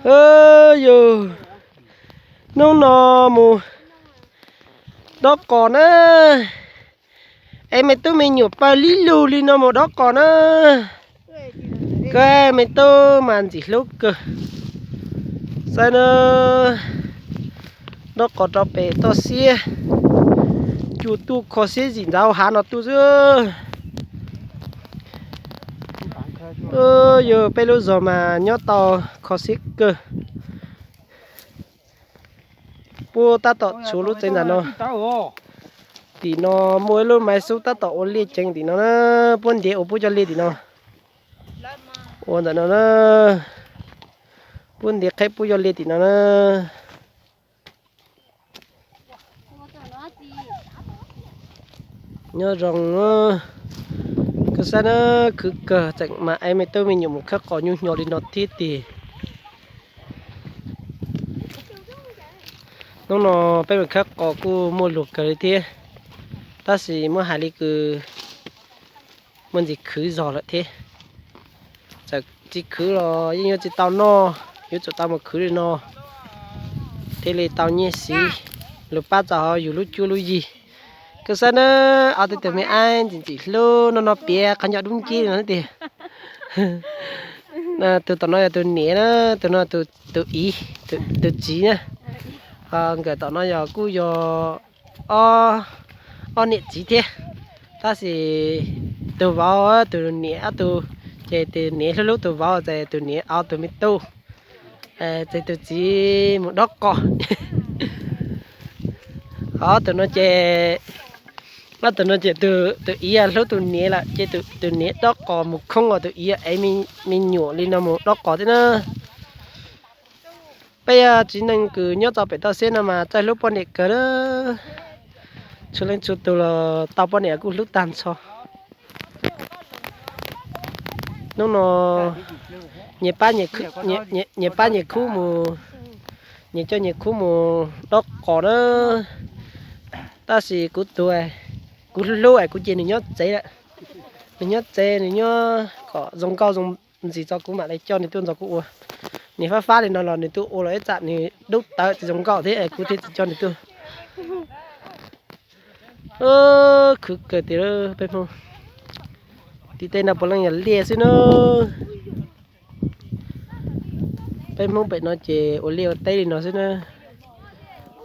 Yog hnub no mus dob qos na, es me tub me nyuam pawg li lug li no mus dob qos na. Koj me tub mas ntxim hlub kawg. Saib na, dob qos rau pem toj siab, cua tuaj kho siab zim ntxav hav no tuaj xwb. Yog peb lub zos mas nyob tau kho siab kawg. Puab tab tom tshuav lub tsev ntawm no. Tim no muaj ib lub maiv xub tab tom ua liaj ceev tim no na, puab ntiav ua puab cov liaj tim no. Ua ntawm no na, puab ntiav qheb puab cov liaj tim no na. Nyob zoo, koj saib na, khwv kawg tseem mas es me tub me nyuam mus khawb qos nyuj hnyo li no thiab tiag. Hnub no peb mus khawb qos kuj muaj luag kawg li thiab, tab sis muab hais li kws muaj ntxim khwv zog lawm thiab. Txawm tsis khwv los yeej yuav tsis tau noj, yuav tsum tau mus khwv li no thiaj li tau nyiaj siv, lug pab txog yus lub cuab lub yig. Koj saib na, ob tug me ab ntxim ntxim hlub no no piav qhov ncauj dub ncib no tiag. Tus tom no yog tus niam na, tus no tus txiv na. Ho nkawd tom no yog kuj yog ob niam txiv thiab, tab sis tus vauv tus niam ob tug, ces tus niam hlub hlub tus vauv ces tus niam ob tug me tub, ces tus txiv mus dob qos. Ho ob tug no ces, ob tug no ces tus txiv hlub tus niam lawm ces tus niam dob qos mus khoob, tus txiv ev me nyuam li no mus dob qos thiab na. Peb yog txiv neej kws nyob txog pem toj siab no mas txawj hlub poj niam kawg na. Txhua leej txhua tus los tau poj niam kuj hlub tag nrho. Hnub no nyias pab nyias khub mus, nyias coj nyias khub mus dob qos na. Tab sis kuv tuag, kuv hlub hlub es kuv cia nws nyob tsev lawm. Nws nyob tsev, nws nyob kom zoo nkauj zoo ntxim tso kuv mam li coj nws tuaj nrog kuv ua. Nws fab fab li no los nws tuaj ua los ib tsam nws dub tawv tsis zoo nkauj thiab es kuv thiaj tsis coj nws tuaj. Khwv kawg tiag peb Hmoob. Tim tej no puav leej yog liaj xwb na. Peb Hmoob pem no ces ua liaj ua teb li no xwb na.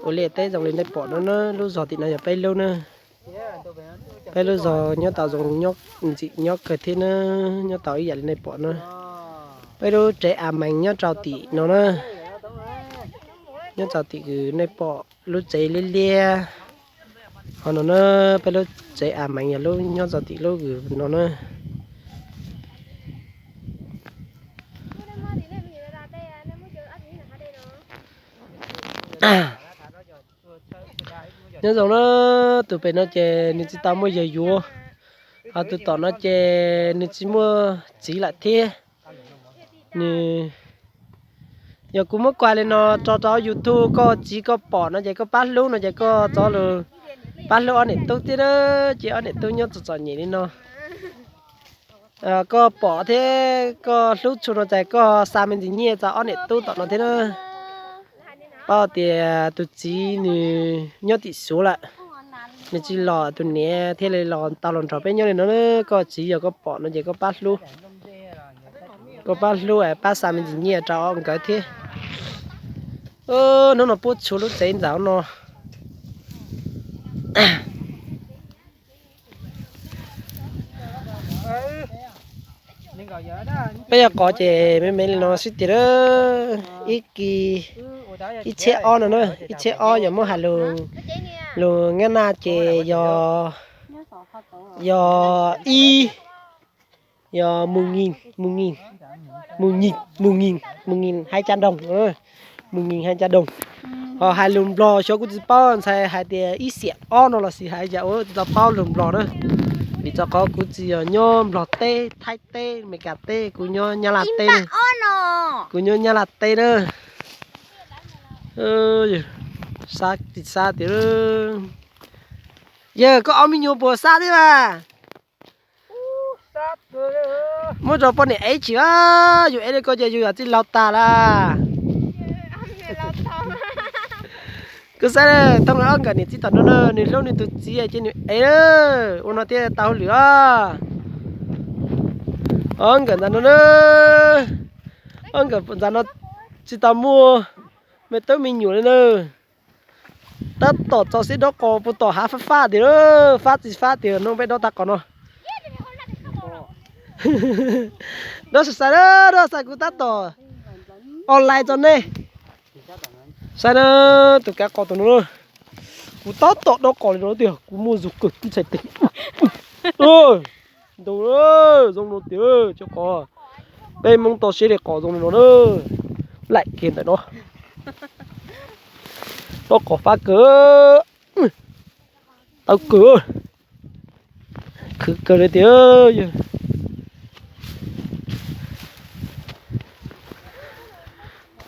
Ua liaj teb zoo li nej pom no na, lub zos tim no yog peb lub na. Peb lub zos nyob tau zoo, ntxim nyob kawg thiab na, nyob tau ib yam li nej pom na. Peb lub tsev a mees nyob rau tim no na. Nyob rau tim kws nej pom lub tsev liab liab ho no na, peb lub tsev a mees yog lub nyob rau tim lub kws no na. Nyob zoo na, tus pem no ces nws tsis tau muaj yawg yuav, ho tus tom no ces nws tsis muaj txiv lawm thiab. Nws, yog kuv muab kuaj li no tso rau YouTube, koj txiv koj pom no ces koj pab hlub no ces koj txhob lug pab hlub ob niam tub thiab na, ces ob niam tub nyob txom txom nyem li no. Koj pom thiab koj hlub tshua no ces koj xa me ntsis nyiaj rau ob niam tub tom no thiab na. Paub tias tus txiv nws nyob tim Suav lawm, nws tsis los, tus niam thiaj li los tau los nrog peb nyob li no na. Koj txiv yog koj pom no ces koj pab hlub, koj pab hlub pab xa me ntsis nyiaj rau nkawd thiab. Hnub no puab tshua lub tsev ntawm no. Peb yog qos ces me me li no xwb tiag. Ib kis ib txhiab ob no na, ib txhiab ob yog muab hais lus Nyab Laj ces yog, yog ib, yog một nghìn, một nghìn, một nghìn, một nghìn hai trăm đồng, một nghìn hai trăm đồng. Ho hais lus Nplog xyov kuv tsis paub, ntshai hais tias ib xiam ob no los sis hais yam ua tsis tau paub lus Nplog na. Vim rau qhov kuv tsis yog nyob Nplog teb, Thaib teb, Amelikas teb, kuv nyob Nyab Laj teb, kuv nyob Nyab Laj teb na. Sab tsis sab tiag. Yawg, koj ob me nyuam puas sab thiab mas? Muab rau poj niam ev tsis, yus ev li ko ces yus yam txij laug tas lawm. Kuv xav thooj ob nkawm niam txiv tom no na, nws hlub nws tus txiv ces nws ev na. Ua no thiaj tau hauj lwm os. Ob nkawm ntawm no na, ob nkawm ntawm no tsis tau muaj me tub me nyuam li na. Tab tom txo xib dob qos puag tom hav fab fab tiag, fab tsis fab tiag no peb dob tag qos no. Dob sai sai na, dob sai kuv tab tom online tso nej saib na, tus kav qos tus no na. Kuv tab tom dob qos li no tiag, kuv muaj zug kawg ib txhais tes. Ntau, zoo no tiag, cov qos peb Hmoob tau siab li qos zoo li no na. Laim kiag ntawm no, dob qos fab kawg, tau kawg, khwv kawg li tiag.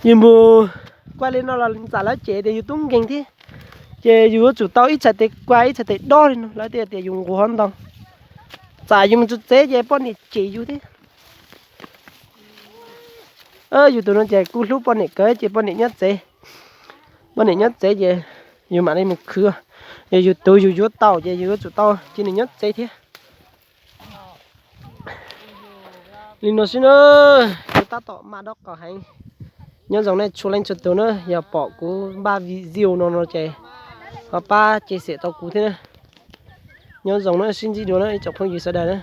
Yus mus kuaj li no los txam lawv cem tias yus tub nkeeg thiab. Ces yus yuav tsum tau ib txhais tes kuaj ib txhais tes dob li no, lawv thiaj tias yus nquag ntau. Txawm yus mus txog tsev ces poj niam cem yus thiab. Yus tus no ces kuj hlub poj niam kawg ces poj niam nyob tsev. Poj niam nyob tsev ces yus mam li mus khwv. Yog yus tus yus yuav tau ces yus yuav tsum tau cia nws nyob tsev thiab. Li no xwb na, kuv tab tom maj dob qos heev. Nyob zoo nej txhua leej txhua tus na, yog pom kuv npaj video no no ces ho pab cia siab rau kuv thiab na. Nyob zoo na, sib ntsib dua na ib tsoom phooj ywg sawv daws na.